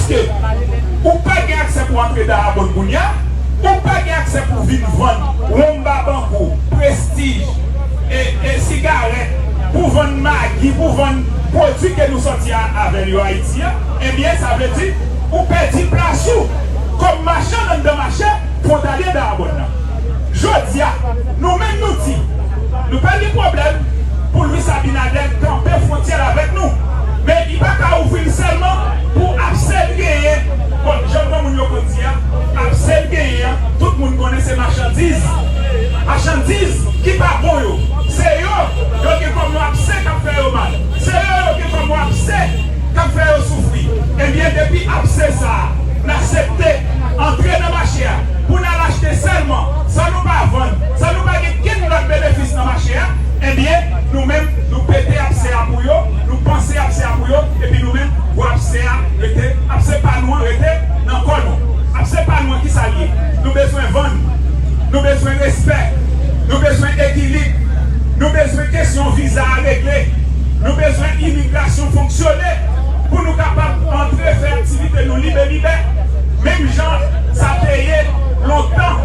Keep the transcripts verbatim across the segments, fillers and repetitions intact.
Ke ou pa gen aksè pou antre Dayabòn kounye a, ou pa gen aksè pou vin vann wonm Babankou, Prestige, e, e sigarèt, pou vann magi, pou vann pwodui ke nou sòti a, avè l yo Ayiti a, ebyen, sa vle di ou pèdi plas ou kòm machann anndan mache fwontalye Dayabòn nan. Jodi a, nou menm nou di, nou pa gen pwoblèm pou Luis Abinader kanpe fwontyè l avèk nou. Men li pa ka ouvri l sèlman pou apse l genyen. Bon, jan granmoun yo konn di a, apse l genyen an, tout moun konnen se machandiz. Machandiz ki pa bon yo. Se yo, yo gen kòm yon apse k ap fè yo mal. Se yo, yo gen kòm yon apse k ap fè yo soufri. Ebyen, depi apse sa a, n aksepte antre nan mache a pou n al achte sèlman, san nou pa vann, san nou pa gen kenn lòt benefis nan mache a, ebyen, nou menm, nou pete apse a pou yo, nou panse apse a pou yo, epi nou menm, pou apse a rete, apse pa nou an rete nan kò nou. Apse pa nou an, ki sa l ye? Nou bezwen vann, nou bezwen respè, nou bezwen ekilib, nou bezwen kesyon viza a regle, nou bezwen imigrasyon fonksyone pou nou kapab antre fè aktivite nou lib e libè. Menm jan sa te ye lontan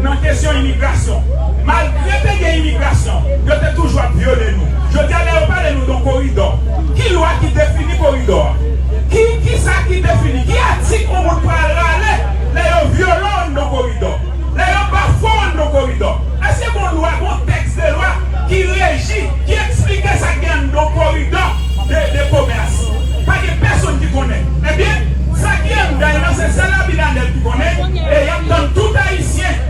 nan kesyon imigrasyon. Malgre te gen imigrasyon, yo te toujou ap vyole nou. Jodi a, lè yo pale nou de yon koridò, ki lwa ki defini koridò a? Ki, ki sa ki defini? Ki atik yon moun pral rale lè yo vyole w anndan koridò? Lè yo bafwe w anndan koridò? Èske gon lwa, gon tèks de lwa ki reji, ki eksplike sa k gen anndan koridò de, de komès? Pa gen pèsonn ki konnen. Ebyen, sa ki anndan l lan, se sèl Abinader ki konnen, e y ap tann tout Ayisyen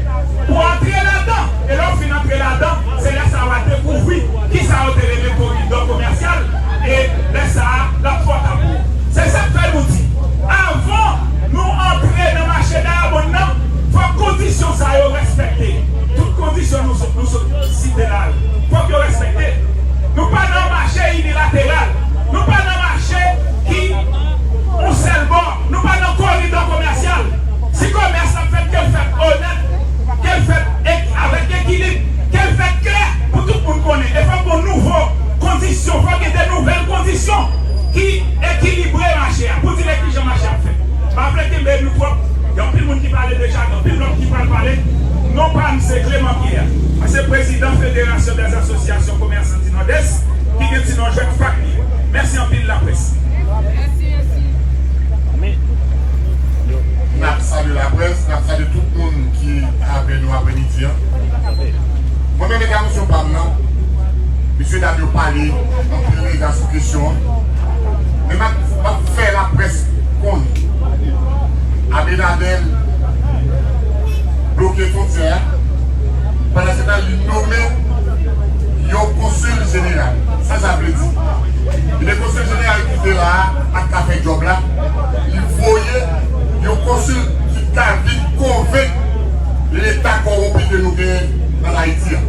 pou antre ladan. E lè w fin antre ladan, se lè sa a w a dekouvri ki sa yo te rele koridò komèsyal, e lè sa a, l ap fò tabou. Se sa k fè nou di, avan nou antre nan mache Dayabonn nan, fòk kondisyon sa yo respekte. Tout kondisyon nou sot, nou sot site la yo, fòk yo respekte. Nou pa nan mache inilateral. Nou pa nan mache ki yon sèl bò. Nou pa nan koridò komèsyal. Si komès ap fèt, ke l fèt onèt, ke l fèt ek, avèk ekilib, ke l fèt klè pou tout moun konnen. E fòk gon nouvo kondisyon, fòk gen de nouvèl kondisyon ki ekilibre mache a, pou di lè kijan mache a ap fèt. M pa vle kenbe nou twòp. Gen anpil moun ki pale deja, gen anpil lòt ki pral pale. Non pa m se Clément Pierre. Mwen se prezidan Federasyon dè Asosyasyon Komèsan di Nòdès, ki gen ti non jwèt fak li. Mèsi anpil, laprès. N ap salye laprès, n ap salye tout moun ki avè nou aprèmidi an. Mwen menm entèvansyon pa m nan, mesye dam yo pale anpil deja sou kesyon an. Men m ap, m ap fè laprès konnen Abinader bloke fwontyè a. Pandansetan, li nonmen yon konsil jeneral. Sa sa vle di? Ebyen, konsil jeneral ki te la a pa t ka fè djòb la. Li voye yon konsil ki ka vin konvenk Leta kòwonpi ke nou genyen ann Ayiti a.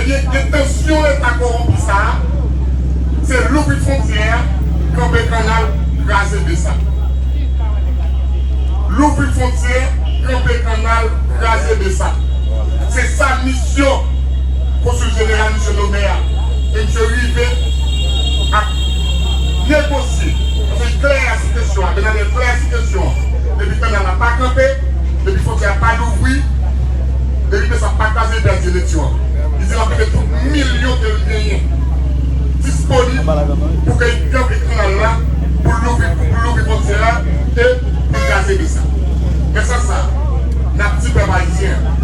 Ebyen, entansyon Leta kòwonpi sa a, se louvri fwontyè a, kanpe kannal, kraze Besap. Louvri fwontyè, kanpe kannal, kraze Besap. Se sa misyon konsil jeneral misye nonmen a. E misye rive ap negosye. Paske li klè sou kesyon an. Abinader klè sou kesyon an. Depi kannal la pa kanpe, depi fwontyè a pa louvri, depi Besap pa kraze, li pèdi eleksyon an. Li di l ap mete tout milyon ke l genyen disponib pou ke l kanpe kannal la, pou l louvri, pou l louvri fwontyè a e pou l kraze Besap. Men sa sa, n ap di pèp ayisyen an,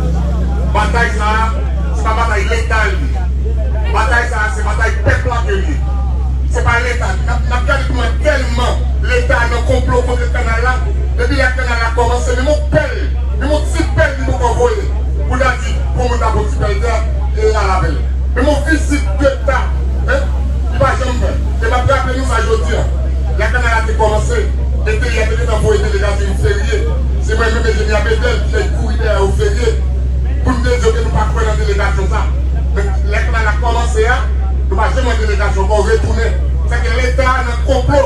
batay sa a, se pa batay Leta l ye. Batay sa a, se batay pèp la ke l ye. Se pa Leta. N ap, n ap gade kòman tèlman Leta nan konplo kont kannal la. Depi lè kannal la kòmanse, menm yon pèl, menm yon ti pèl li poko voye pou l ta di pou moun ta pran ti pèl tè e al avè l. Menm yon vizit deta, en, li pa janm fè. E m ap raple nou sa jodi a. Lè kannal la te kòmanse, enteryè te gentan voye delegasyon Ferye. Se mwen menm enjenyè Bedel ki te kouri dèyè yo Ferye pou n te di yo ke nou pa kwè nan delegasyon sa. Men lè kannal la kòmanse a, nou pa janm wè delegasyon ankò retounen. Sèke Leta nan konplo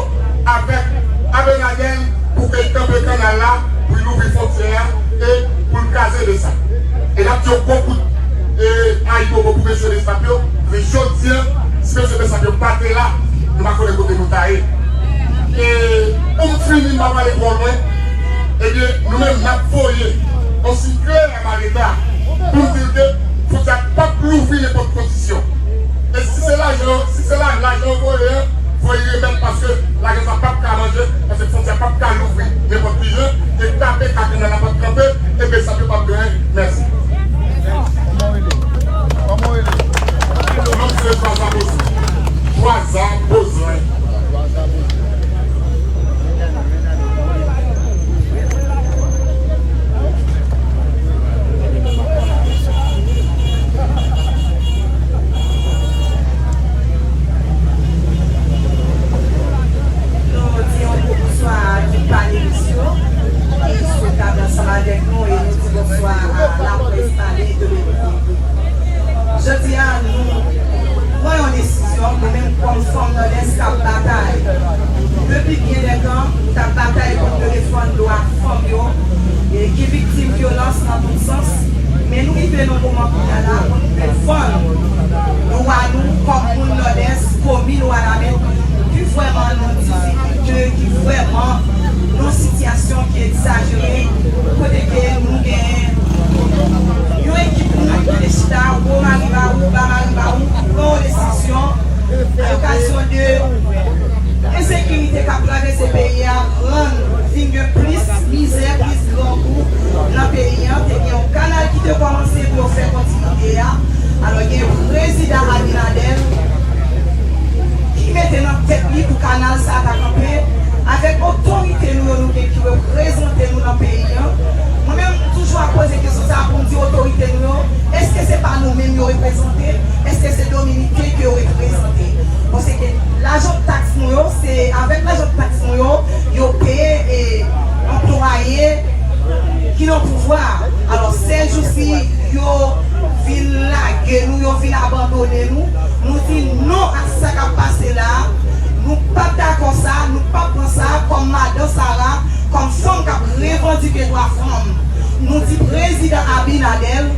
avèk Abinader pou ke l kanpe kannal la, pou l louvri fwontyè a e pou l kraze Besap. E n ap di yon gwo kout, e, ayibobo pou mesye Besap yo. Men jodi a, si mesye Besap yo pa te la, nou pa konnen kote nou ta ye. E pou m fini, m pa pale Menm n ap voye yon siy klè a Mareta pou n di l ke fwontyè a p ap louvri nenpòt kondisyon. E si se lajan, si se la, lajan yo voye an, fò y remèt paske lajan sa p ap ka manje, paske fwontyè a p ap ka louvri nenpòt kijan, e K P K kanal la p ap kanpe, e Besap yo p ap genyen. Mèsi. Non, se Twaza Bozwen. Twaza Bozwen. Nou di yon gwo bonswa a tout panelis yo ki sou tab ansanm avèk nou e nou di bonswa a laprès pale de Dominiken. Jodi a, nou pran yon desizyon, nou menm kòm fanm Nòdès k ap batay depi byen dè tan, k ap batay pou n defann dwa fanm yo, e ki viktim vyolans nan tout sans. Men nou rive nan moman kounye a la pou n defann dwa nou kòm moun Nòdès, komin Wanament, ki vrèman nan difikilte, ki vrèman nan sitiyasyon ki egzajere, kote ke nou gen yon ekip moun ki te chita, wo Maribawou, ba Maribawou, pran yon desizyon, a lokazyon de ensekirite k ap travèse peyi a, rann vin gen plis mizè, plis grangou nan peyi a. Te gen yon kanal ki te kòmanse pou yo fè kontinite a. Alò, gen prezidan Abinader ki mete nan tèt li pou kanal sa a ta kanpe, avèk otorite nou yo nou gen ki reprezante nou nan peyi a. Mwen menm, m toujou ap poze kesyon sa a pou m di otorite nou yo, èske se pa nou menm yo reprezante? Èske se Dominiken ke yo reprezante? Paske lajan taks nou yo, se avèk lajan taks nou yo, yo peye, e, anplwaye ki nan pouvwa a. Alò, sèl jou si yo vin lage nou, yo vin abandone nou, nou di non a sa k ap pase la a. Nou p ap dakò sa, nou p ap pran sa kòm madan Sara, kòm fanm k ap revandike dwa fanm. Nou di prezidan Abinader,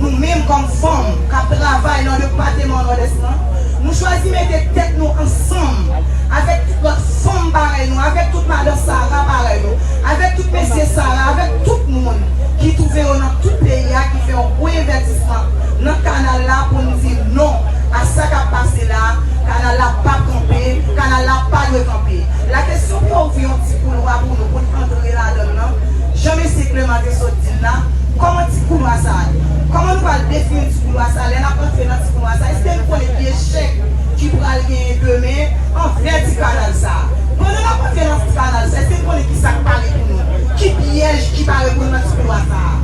nou menm kòm fanm k ap travay nan depatman Nòdès lan, nou chwazi mete tèt nou ansanm avèk tout lòt fanm parèy nou, avèk tout madan Sara parèy nou, avèk tout mesye Sara, avèk tout moun ki twouve yo nan tout peyi a, ki fè yon gwo envèstisman nan kanal la pou n di non a sa k ap pase la. Kanal la p ap kanpe, kanal la pa dwe kanpe. Lakesyon pou yo ouvri yon ti koulwa pou nou, pou n antre ladan l lan, jan mesye Clément te sot di l la, kòman ti koulwa sa a ye? Kòman nou pral defini ti koulwa sa a? Lè n ap antre nan ti koulwa sa a, èske n konnen ki echèk ki pral genyen demen anvè ti kanal sa a? Pandan n ap antre nan ti kanal sa a, èske n konnen ki sa k pare pou nou? Ki pyèj ki pare pou nou nan ti koulwa sa a?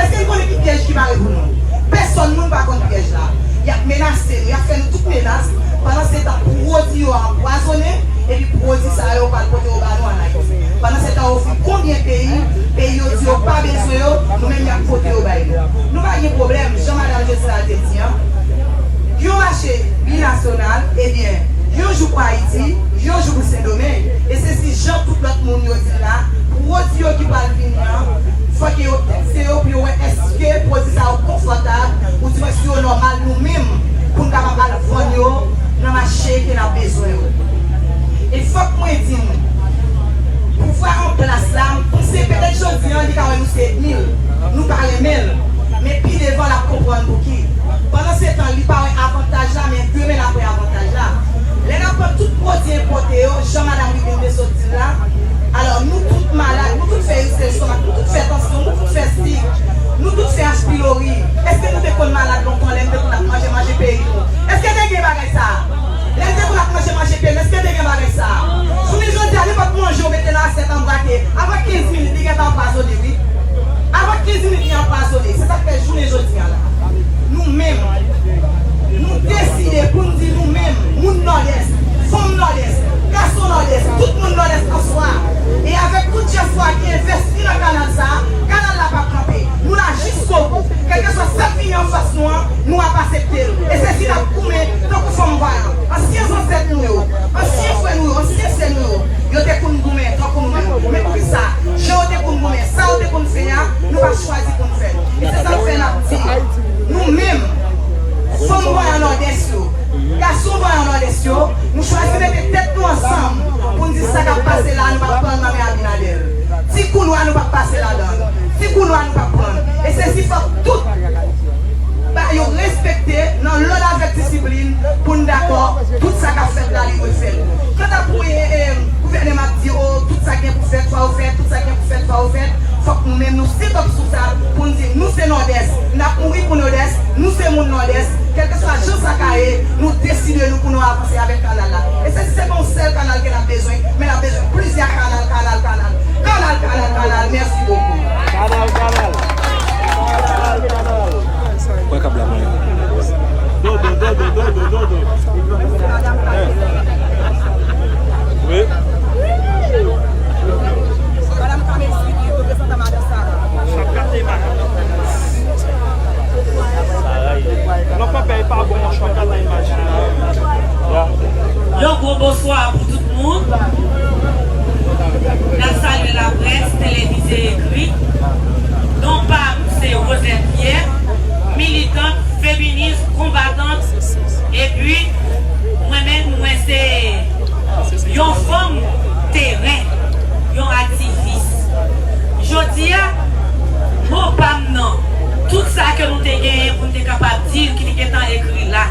Èske n konnen ki pyèj ki pare pou nou? Pèsòn moun pa konn pyèj la. Y ap menase nou, y ap fè nou tout menas. Pandansetan, pwodui yo anpwazonnen, epi pwodui sa yo pral pote yo ba nou ann Ayiti. Pandansetan, yo fin konbyen peyi, peyi yo di yo pa bezwen yo, nou menm y ap pote yo bay nou. Nou pa gen pwoblèm, jan madanm Jezreel te di an, yon mache binasyonal, ebyen, yon jou pou Ayiti, yon jou pou Sendomeng. E se si jan tout lòt moun yo di l la, pwodui yo ki pral vini an, fòk yo teste yo pou yo wè èske pwodui sa yo konfòtab, oudimwen si yo nòmal nou menm, pou n kapab al vann yo nan mache ke n ap bezwen yo. E fòk mwen di nou, pouvwa an plas la, m panse petèt jodi an, li ka wè nou se ènmi l, nou pa renmen l, men pi devan l ap konprann pouki. Pandansetan, li pa wè avantaj la, men demen l ap wè avantaj la. Lè n ap pran tout pwodui enpòte yo, jan madanm Wideline te sot di l la, alò, nou tout malad, nou tout fè istestomak, nou tout fè tansyon, nou tout fè sik, nou tout fè H. pylori. Èske nou te konn malad lontan lè n te konn ap manje, manje peyi nou? Èske te gen bagay sa a? Lè n te konn ap manje, manje peyi nou, èske te gen bagay sa a? Jounen jodi a, nenpòt manje ou mete nan asyèt anbrake, avan kenz minit, li gentan anpwazonnen, wi. Avan kenz minit, li anpwazonnen. Se sa k fè jounen jodi a la, nou menm, nou deside pou n di nou menm, moun Nòdès, fanm Nòdès, gason Nòdès, tout moun Nòdès an swa, e a Avanse avèk kanal la. E se si se pa yon sèl kanal ke n ap bezwen, men n ap bezwen plizyè kanal, kanal, kanal. Kanal, kanal, kanal. Mèsi bokou. Kanal, kanal. Kanal, kanal. Pran kab la, mwen. Dodo, dodo, dodo, dodo. Wi. Madanm Kamel Sidi, reprezantan Madan Sara. Sa gate imaj. Non, kanpè, e pa bon, monchè, gate imaj. Yon gwo bonswa pou tout moun. N ap salye laprès, televize, ekri. Non pa m se Rosette Pierre, militant, feminis, konbatant, epi mwen menm, mwen se yon fanm teren, yon aktivis. Jodi a, mo pa m nan, tout sa ke nou te genyen pou n te kapab di l, ki te gentan ekri la.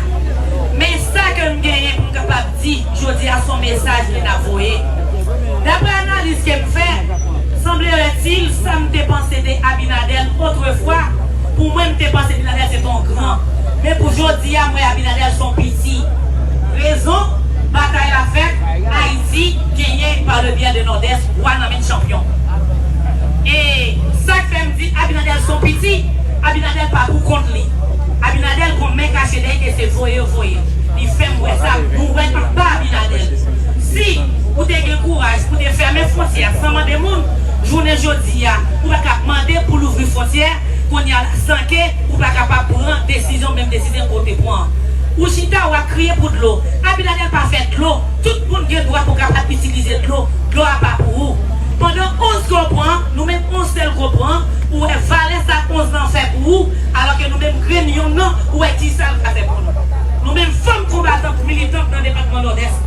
Men sa ke m genyen pou m kapab di, jodi a, se yon mesaj ke n ap voye. Daprè analiz ke m fè, sanbleretil, sa m te panse de Abinader otrefwa, pou mwen, m te panse Abinader se te yon gran. Men pou jodi a, m wè Abinader se yon piti. Rezon, batay la fèt, Ayiti genyen pa le byen de Nòdès, wa nan men chanpyon. E sa k fè m di Abinader se yon piti, Abinader pa pou kont li. Abinader gon men kache dèyè ke se voye yo voye. Li fè m wè sa, nou wè anba Abinader. Si ou te gen kouraj pou te fèmen fwontyè san mande moun, jounen jodi a, ou pa ka ap mande pou louvri fwontyè, kounye a la, san ke ou pa kapab pran desizyon, menm desizyon ke w te pran an. Ou chita, w ap kriye pou dlo. Abinader pa fè dlo. Tout moun gen dwa pou kapab itilize dlo. Dlo a pa pou ou. Pandan onz ke w pran, nou menm onz sèl ke w pran, ou wè valè sa onz lan fè pou ou, alò ke nou menm grenn yonn nan, ou wè kisa l ka fè pou nou. Nou menm fanm konbatant, militant nan depatman Nòdès,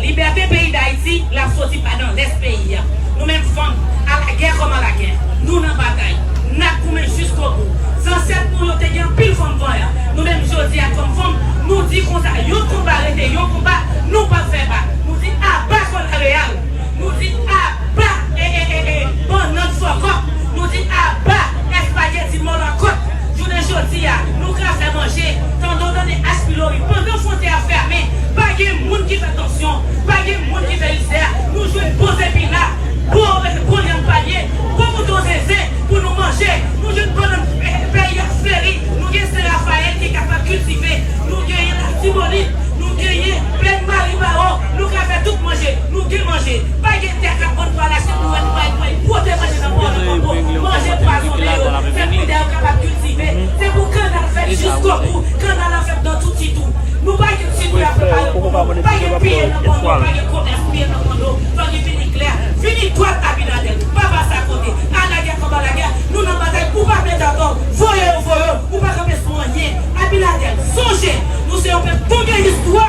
libète peyi Dayiti, l ap soti pa nan lès peyi a. Nou menm fanm, alagè kòm alagè, nou nan batay, n ap goumen jiskobou. Zansèt nou yo te gen anpil fanm vanyan. Nou menm jodi a kòm fanm, nou di konsa, yon konba rete yon konba, nou p ap fè bak. Nou di aba kòlè reyal. Nou di aba, e, e, e, e, bannann fòkòp. Nou di aba, espageti mòlòkòt. Jounen jodi a, nou ka fè manje. Tande w tande H. Pylori, pandan fwontyè a fèmen, pa gen moun ki fè tansyon, pa gen moun ki fè ilsè. Nou jwenn bon zepi la, bon, bon lyann palye, bon mouton zenzen pou nou manje. Nou jwenn bannann, eh, peyi a fleri, nou gen Sen Rafayèl ki kapab kiltive, nou genyen Latibonit, nou genyen plèn Maribawo, nou ka fè tout manje, nou gen manje. Pa gen tè k ap vann pou al achte pou wè nou pa al pran pote manje nan pò nan Kongo. Manje pwazonnen yo, se pou tè yo kapab kiltive, se pou kannal fèt jiskobou, kannal la fèt nan tout Sitou. Nou pa gen Sitou y ap prepare pou nou, pa gen piye nan pano, pa gen komès piye nan pano, fò ki vini klè, vini dwat Abinader, pa pase akote, alagè kòm alagè, nou nan batay, ou pa mete atò, voye yo, voye yo, ou pa kanpe sou anyen. Abinader, sonje, nou se yon pèp, nou gen istwa.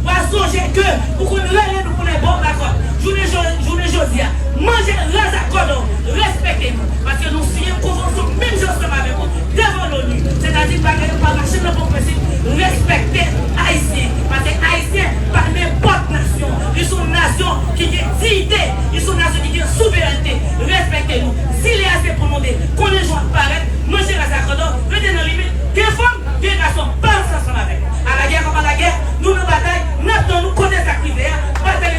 W a sonje ke ou konn rele nou pou lè bò lakòt. Jounen jo-, jounen jodi a, manje raz ak kòdon, respekte nou. Paske nou siyen konvansyon menm jan ansanm avèk ou devan loni. Sètadi pa gen, pa mache nan bon prensip, respekte Ayisyen. Paske Ayisyen pa nenpòt nasyon. Li se yon nasyon ki gen diyite, li se yon nasyon ki gen souverènte. Respekte nou. Si lè a se pou nou de, konnen jou ap parèt, manje raz ak kòdon, rete nan limit, gen fanm, gen gason, pa ranse ansanm avèk nou. Alagè kòm alagè, nou nan batay, n ap tann nou kote sa k rive a, batay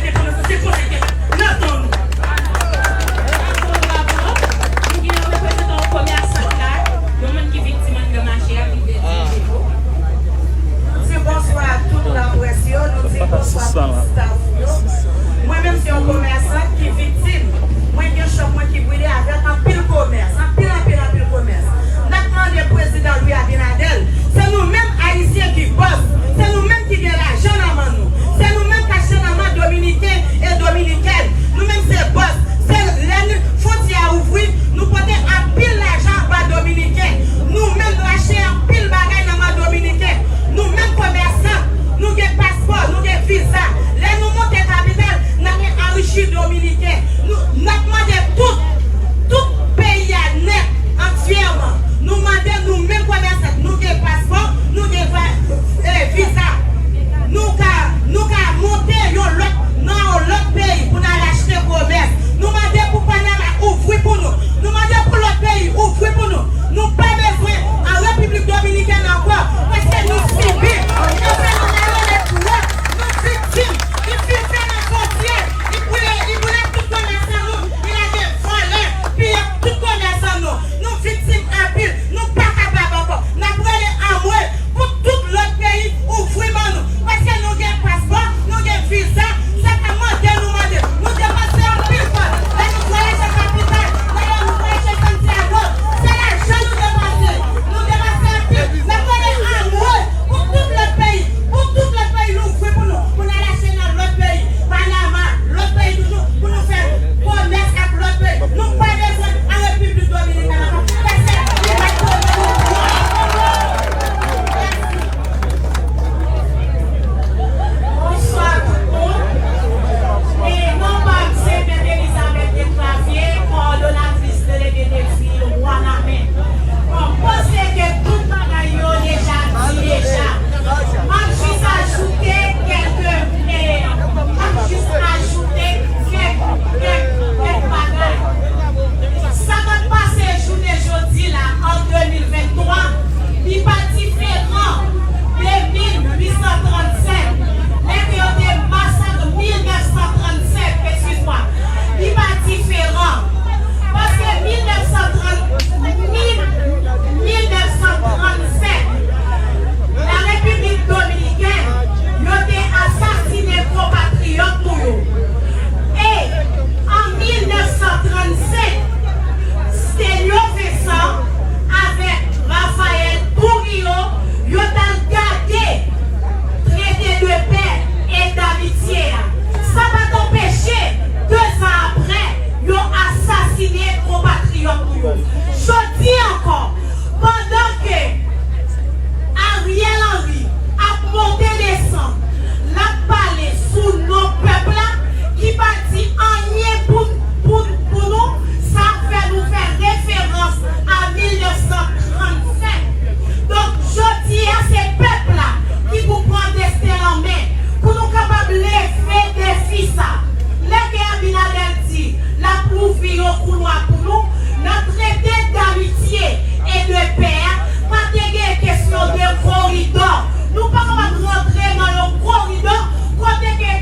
Fi yon koulwa pou nou, nan trete d'amitye e de pè a, pa te gen kesyon de koridò. Nou pa kapab rantre nan yon koridò kote ke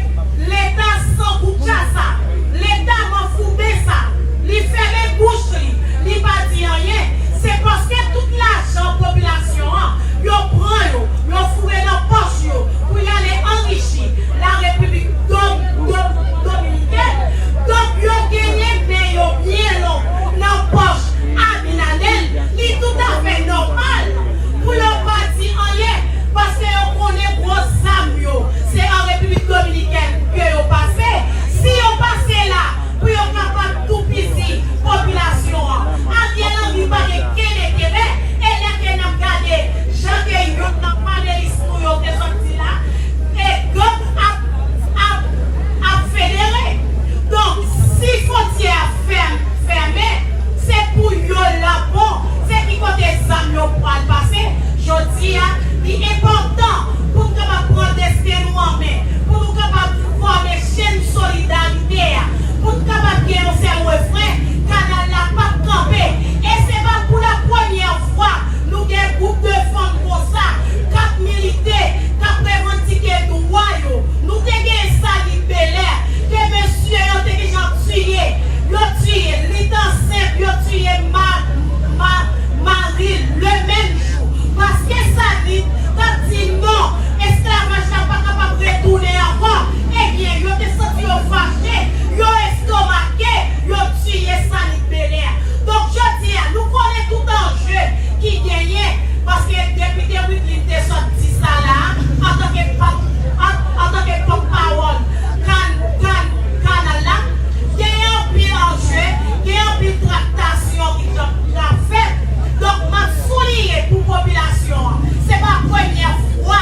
Leta sangoutya sa, Leta manfouben sa, li fèmen bouch li, li pa di anyen. Se paske tout lajan popilasyon an, yo pran yo, yo foure nan pòch yo pou y ale anrichi la Repiblik Dom-, Dom-, Dominikèn. Donk, yo genyen men yo byen long nan pòch Abinader. Li toutafè nòmal pou yo pa di anyen, paske yo konnen gwo zam yo, se an Repiblik Dominikèn ke yo pase. Si yo pase la, pou yo kapab toupizi popilasyon an. Ariel Henry pa gen kenbe kenbe, e lè ke n ap gade jan ke youn nan panelis nou yo te sot di la, e gang ap, ap, ap federe. Donk, si fwontyè a fèm-, fèmen, se pou yo la bon, se ki kote zam yo pral pase. Jodi a, li enpòtan pou n kapab pran desten nou an men, pou nou kapab fòme chenn solidarite a, pou n kapab gen yon sèl refren, kanal la p ap kanpe. E se pa pou la premyè fwa nou gen gwoup de fanm konsa k ap milite, k ap revandike dwa yo. Nou te gen Salit Bèlè, ke mesye yo te gentan tiye. Yo tiye, li t ansenp, yo tiye ma-, ma-, mari l le menm jou. Paske Salit t ap di non, esklavaj la pa kapab retounen ankò. Ebyen, yo te santi yo fache, yo estomake, yo tiye Salit Bèlè. Donk, jodi a, nou konnen tout anje ki genyen, paske depite Widlin te sot di sa la, antanke pòt-, an, antanke pòtpawòl kan-, kan-, kanal la, genyen anpil anje, genyen anpil traktasyon ki t ap, t ap fèt. Donk, m ap souliye pou popilasyon an, se pa premyè fwa.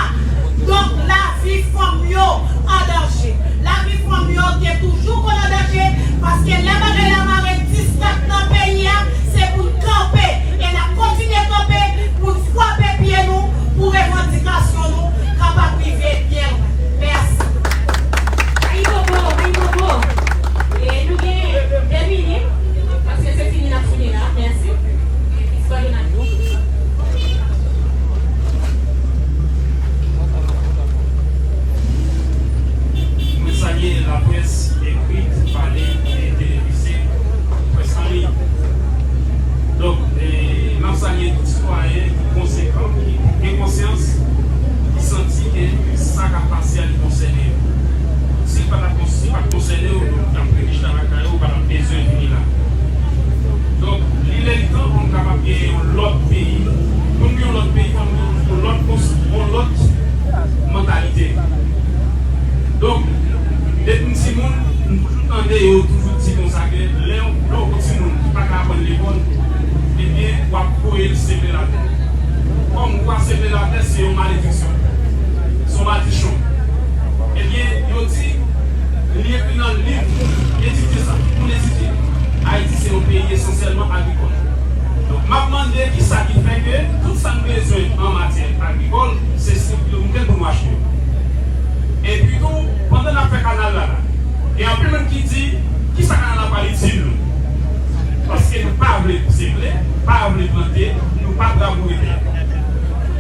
Donk, lavi fanm yo an danje. Lavi fanm yo te toujou konn an danje, paske lè bagay la mare diskak nan peyi a, se pou n kanpe, e n ap kontinye kanpe pou n frape pye nou, pou revandikasyon nou kapab rive byen lwen. Mèsi. Ayibobo, ayibobo. E nou gen de minit, paske se fini n ap fini la. Mèsi. Bonne journée. Mwen salye laprès ekrit, pale e televize, près an liy. Donk, e, n ap salye tout sitwayen ki konsekan, ki gen konsyans, ki santi ke sa k ap pase a, li konsène yo. Si l pa t ap kons-, si l pa t konsène w, w t ap rete chita lakay ou, w pa t ap bezwen vini la. Donk, li lè li tan pou n kapab gen yon lòt peyi. Pou n gen yon lòt peyi, fò n gen yon lòt kons-, yon lòt mantalite. Donk, depi m timoun, m toujou tande yo toujou di konsa ke lè yon, lè yon timoun ki pa ka aprann lekòl, ebyen, w ap voye l semble latè. Kòm w a semble latè, se yon malediksyon. Se yon madichon. Ebyen, yo di, li ekri nan liv, etidye sa, pou n etidye. Ayiti se yon peyi esansyèlman agrikòl. Donk, m ap mande kisa ki fè ke tout sa n bezwen an matyè agrikòl, se sirkile nou gen pou nou achte yo. Epi tou, pandan n ap fè kanal la, la, gen anpil moun ki di, kisa kanal la pral itil nou? Paske nou pa vle pouse ble, pa vle plante, nou pa t raboure tè.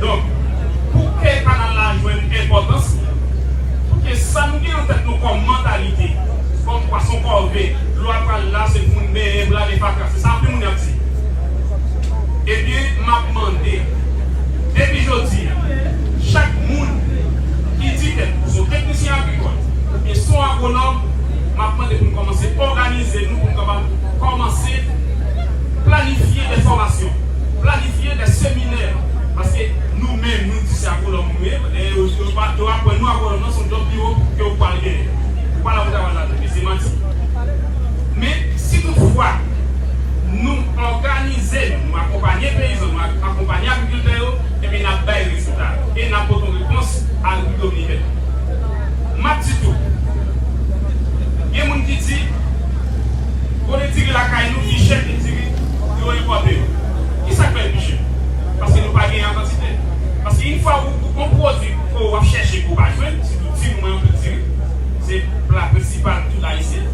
Donk, pou ke kanal la jwenn enpòtans li, pou ke sa nou gen nan tèt nou kòm mantalite, kòm pwason kòve, dlo a pral la, se pou nou benyen, pou l ale fatra, se sa anpil moun ap di. Ebyen, m ap mande, depi jodi a, chak moun ki di tèt ou se yon teknisyen agrikòl oubyen se yon agwonòm, m ap mande pou n kòmanse òganize nou, pou n kapab kòmanse planifye de fòmasyon, planifye de seminè, paske nou menm, nou di se agwonòm nou ye, men yo, yo pa, yo aprann nou agwonòm nan se yon djòb biwo ke ou pral genyen. Ou pa la pou travay ladan, men se manti. Men, si toutfwa nou òganize nou, nou akonpanye peyizan, nou ak-, akonpanye agrikiltè yo, ebyen, n ap bay rezilta e n ap pote yon repons a Repiblik Dominikèn. M ap di tou, gen moun ki di, kote diri lakay nou pi chè ke diri yo enpòte yo. Kisa k fè l pi chè? Paske nou pa genyen an kantite. Paske yon fwa ou, ou, yon pwodui ke w ap chèche ke w pa jwenn, sitou diri, mwen anpil diri, se pla prensipal tout Ayisyen.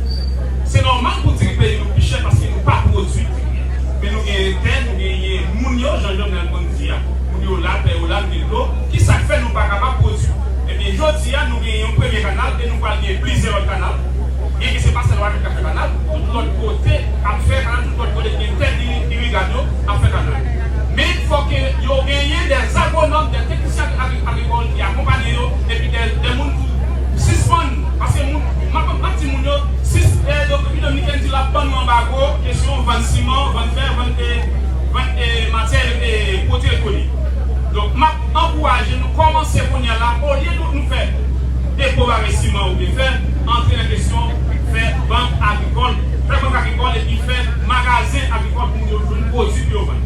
Se nòmal pou diri peyi nou pi chè paske nou pa pwodui diri a. Men nou genyen tè, nou genyen moun yo, jan Jovenel konn di a. Moun yo la, tè yo la, nou gen dlo. Ki sa k fè nou pa kapab pwodui? Ebyen, jodi a, nou genyen yon premye kanal e nou pral gen plizyè lòt kanal. Byenke se pa sèl Wanament k ap fè kanal, tout lòt kote ap fè kanal, tout lòt kote ki gen tè iri-, irigab yo ap fè kanal. Men fòk yo genyen dè agwonòm, dè teknisyen agri-, agrikòl ki akonpaye yo, epi dè, dè moun pou sispann, paske moun, m ap, m ap di moun yo, sis, eh, donk, Repiblik Dominikèn di l ap ban nou anbago, kesyon vann siman, vann fè, vann, eh, vann, eh, matyè, eh, pwodui elektwonik. Donk, m ap ankouraje nou kòmanse kounye a la, olye nou, nou fè depo bagay siman oubyen fè antre nan kesyon fè bank agrikòl, fè bank agrikòl epi fè magazen agrikòl pou moun yo jwenn pwodui pou yo vann.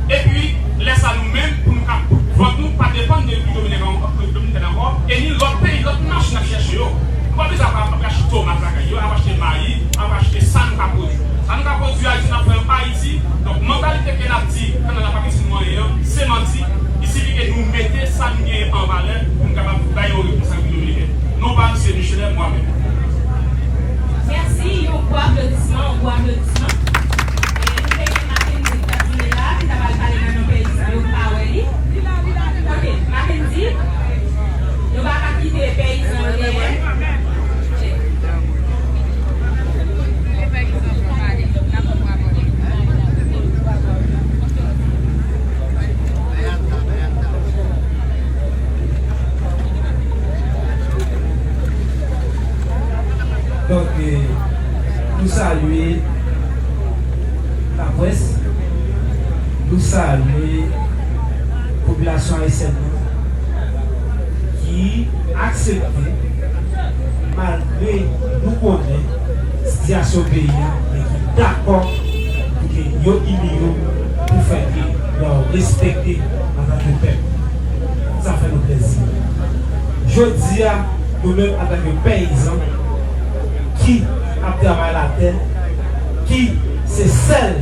Epi, lè sa nou menm, pou nou ka, vant nou pa depann de Repiblik Dominikèn ankò, Repiblik Dominikèn ankò, e ni lòt peyi, lòt machin ap chèche yo. Nou pa bezwen ap, ap achte tomat lakay yo, ap achte mayi, ap achte sa nou ka pwodui. Sa nou ka pwodui Ayiti, n ap fè l Ayiti. Donk, mantalite ke n ap di kanal la pa gen sou mwayen an, se manti. Il sifi ke nou mete sa nou genyen an valè pou n kapab bay yon repons ak Repiblik Dominikèn. Non pa Misye Michelet, mwa menm. Mèsi, yon gwo aplodisman, yon gwo aplodisman. E nou te gen Mackendy ki t ap vini la, ki t ap al pale nan non peyizan yo, m pa wè li. Ok, Mackendy, nou pa ka kite peyizan yo dèyè. Donk, eh, nou salye laprès, nou salye popilasyon ayisyèn nan ki aksepte, malgre nou konnen sitiyasyon peyi a, men ki dakò pou ke yo ini yo pou fè ke yo respekte antanke pèp. Sa fè nou plezi. Jodi a, nou menm antanke peyizan ki ap travay latè, ki se sèl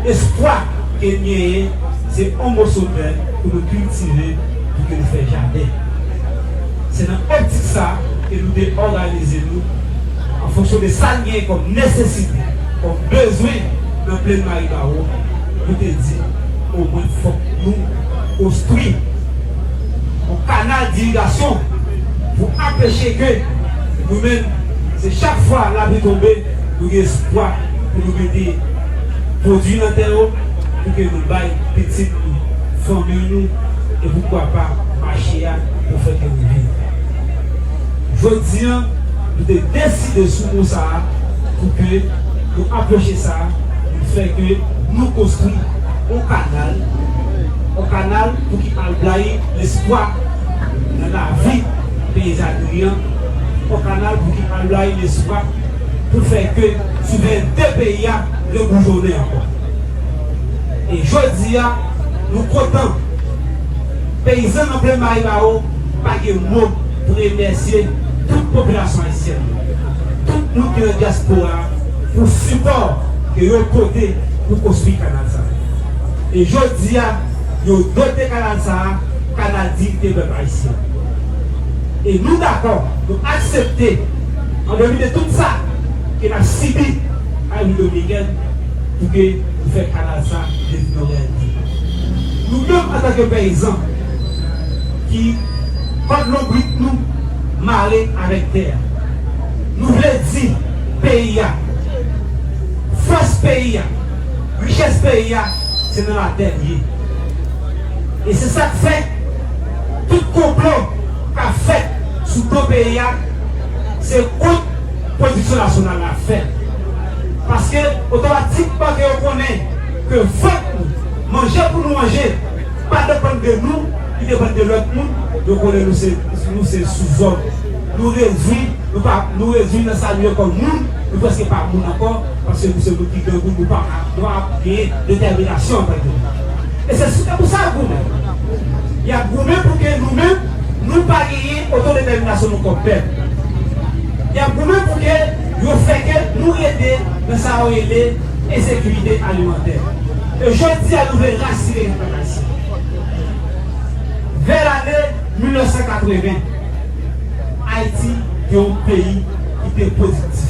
espwa ke n genyen, se yon moso tè pou nou kiltive, pou ke nou fè jaden. Se nan optik sa ke nou te òganize nou an fonksyon de sa n genyen kòm nesesite, kòm bezwen nan plèn Maribawo. Nou te di, omwen fòk nou konstwi yon kanal dirigasyon pou anpeche ke nou menm, se chak fwa lapli tonbe, nou gen espwa pou nou mete pwodui nan tè yo, pou ke nou bay pitit nou, fanmi nou, e poukwa pa mache a pou fè ke nou viv. Jodi a, nou te deside sou mo sa a pou ke nou apwoche sa a, pou fè ke nou konstwi yon kanal, yon kanal pou ki al bay lespwa nan lavi peyizanri an, yon kanal pou ki al bay lespwa pou fè ke souverènte peyi a reboujonnen ankò. E jodi a, nou kontan. Peyizan nan Plèn Maribawo pa gen mo pou remèsye tout popilasyon ayisyèn nan. Tout moun ki nan dyaspora a pou sipò ke yo pote pou konstwi kanal sa a. E jodi a, yo dote kanal sa a, kanal diyite pèp ayisyen. E nou dakò, nou aksepte, an demi de tout sa ke n ap sibi an Repiblik Dominikèn, pou ke nou fè kanal sa devni yon reyalite. Nou menm, antanke peyizan, ki kòd lonbrit nou mare avèk tè a, nou vle di peyi a, fòs peyi a, richès peyi a, se nan latè l ye. E se sa k fè, tout konplo k ap fèt sou do peyi a, se kont pwodiksyon nasyonal la fèt. Paske, otomatikman ke yo konnen ke vant nou, manje pou nou manje, pa depann de nou, li depann de lòt moun, yo konnen nou se, nou se souzòm. Nou redui, nou pa, nou redui nan sa nou ye kòm moun, nou prèske pa moun ankò, paske nou se moun ki grangou, nou pa, nou pa genyen detèminasyon antanke moun. E se, se pou sa y ap goumen. Y ap goumen pou ke nou menm, nou pa genyen otodetèminasyon nou kòm pèp. Y ap goumen pou ke yo fè ke nou rete nan sa yo rele ensekirite alimantè. E jodi a, nou vle rasire pèp ayisyen. Vè lane mil nèf san katreven, Ayiti te yon peyi ki te pwodiktif.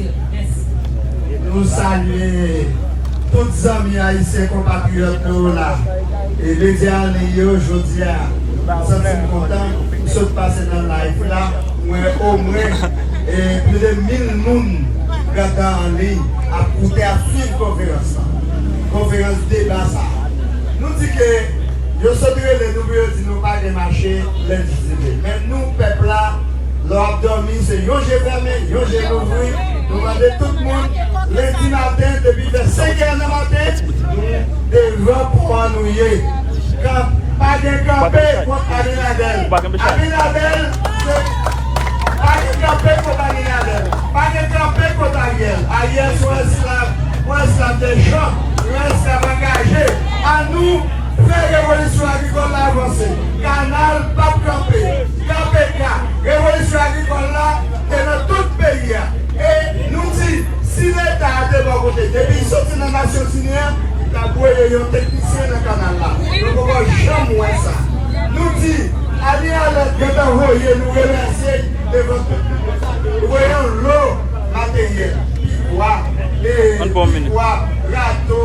Mèsi. Nou salye tout zanmi ayisyen konpatriyòt nou la. E medya an li yo jodi a. M santi m kontan. M sot pase nan live la. M wè omwen e plis de mil moun gentan an liy ap koute, ap swiv konferans la. Konferans deba sa a. Nou di ke yo sot rele nou pou yo di nou pa gen mache lendi dizuit. Men nou, pèp la, lè w ap dòmi, se yon je fèmen, yon je louvri. Nou mande tout moun, lendi maten, depi vè senk è nan maten, nou devan pon an nou ye. Kan-, pa gen kanpe kont Abinader. Abinader, se, pa gen kanpe kont Abinader. Pa gen kanpe kont Ariel. Ariel se yon esklav, yon esklav de jan, yon esklav angaje. Annou fè revolisyon agrikòl la avanse. Kanal p ap kanpe. K P K, revolisyon agrikòl la te nan tout peyi a. E nou di, si Leta a te bò kote, depi l soti nan Nasyonzini an, li t ap voye yon teknisyen nan kanal la. Nou poko janm wè sa. Nou di, Ariel gentan voye, nou remèsye l devan tout piblik la. Li voye yon lo materyèl, pikwa, e, pikwa, rato,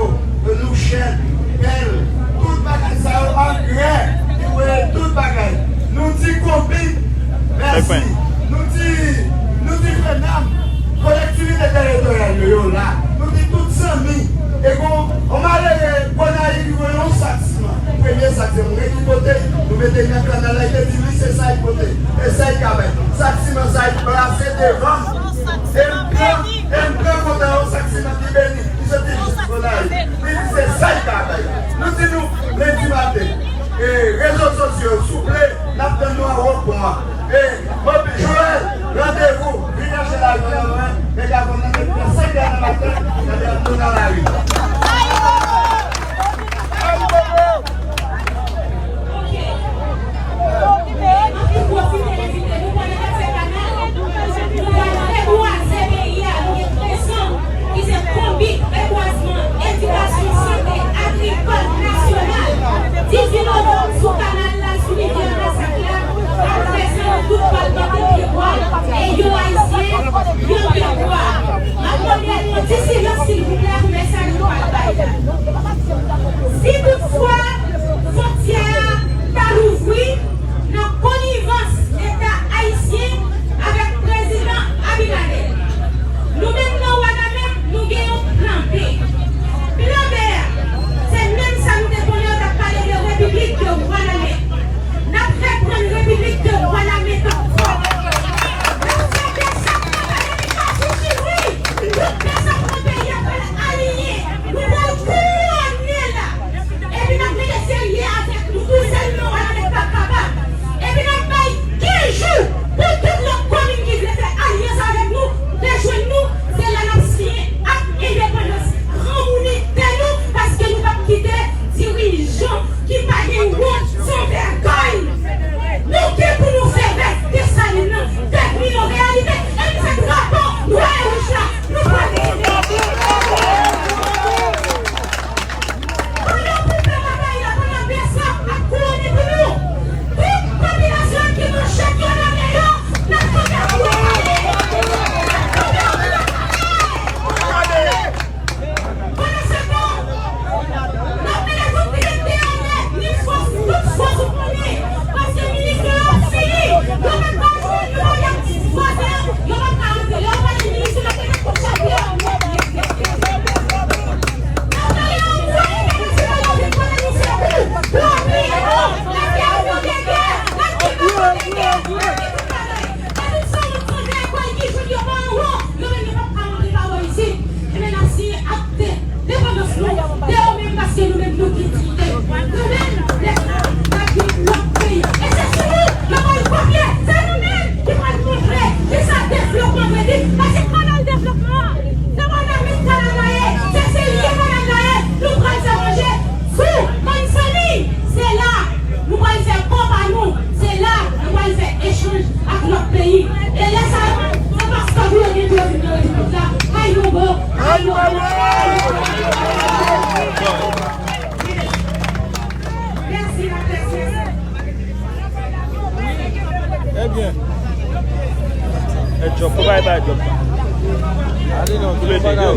louchèt, pèl, tout bagay sa yo, angrè, li voye tout bagay. Nou di Konbit mèsi. Nou di, nou di FENAM, kolektivite teritoryal yo, yo la. Nou di tout zanmi. E gon, on malere Gonayiv ki voye yon sak siman. Premye sak, se mwen ki pote l. Nou mete l nan kanal la, li te di wi, se sa l pote. E sa l ka bay. Sak siman sa l plase devan m. E m pran, e m pran kontan yon sak siman ki beni, ki soti jis Gonayiv. Li di se sa l ka bay. Nou di nou, lendi maten, e, rezo sosyo, souple, n ap tann nou anwo pon an. E, Joel, randevou, vin achte lajan nan mwen, men gason nan met nan senk è nan maten, n ap nou nan lari. Ok. E m ap tou pwofite envite nou, pandan n ap fè kanal, nou pral rebwaze peyi a, nou gen trezò ki se konbit, rebwazman, edikasyon, sante, agrikòl, nasyonal. Dizuit novanm, sou kanal la, sou rivyè Masak la, ap fè sa, nou tout pral plante pye bwa. Djòb, pou bay bay djòb. Ale non, kile de yo.